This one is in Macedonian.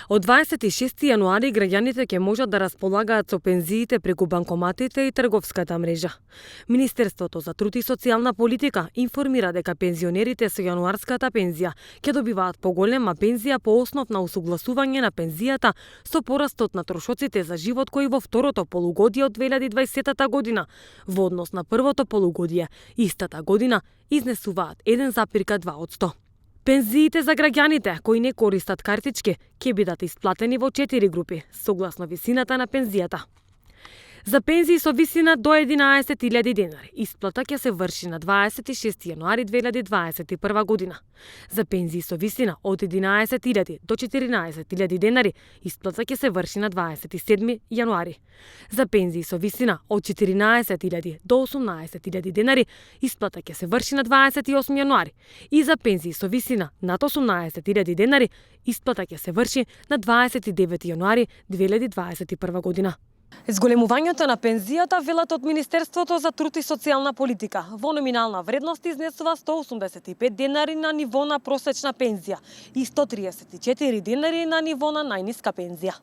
Од 26 јануари граѓаните ќе можат да располагаат со пензиите преку банкоматите и трговската мрежа. Министерството за труд и социјална политика информира дека пензионерите со јануарската пензија ќе добиваат поголема пензија по основ на усогласување на пензијата со порастот на трошоците за живот кои во второто полугодие од 2020 година во однос на првото полугодие истата година изнесуваат 1,2%. Пензиите за граѓаните кои не користат картички ќе бидат исплатени во 4 групи, согласно висината на пензијата. За пензии со висина до 11.000 денари, исплата ќе се врши на 26 јануари 2021 година. За пензии со висина од 11.000 до 14.000 денари, исплата ќе се врши на 27 јануари. За пензии со висина од 14.000 до 18.000 денари, исплата ќе се врши на 28 јануари. И за пензии со висина над 18.000 денари, исплата ќе се врши на 29 јануари 2021 година. Зголемувањето на пензијата, велат од Министерството за труд и социјална политика, во номинална вредност изнесува 185 денари на ниво на просечна пензија и 134 денари на ниво на најниска пензија.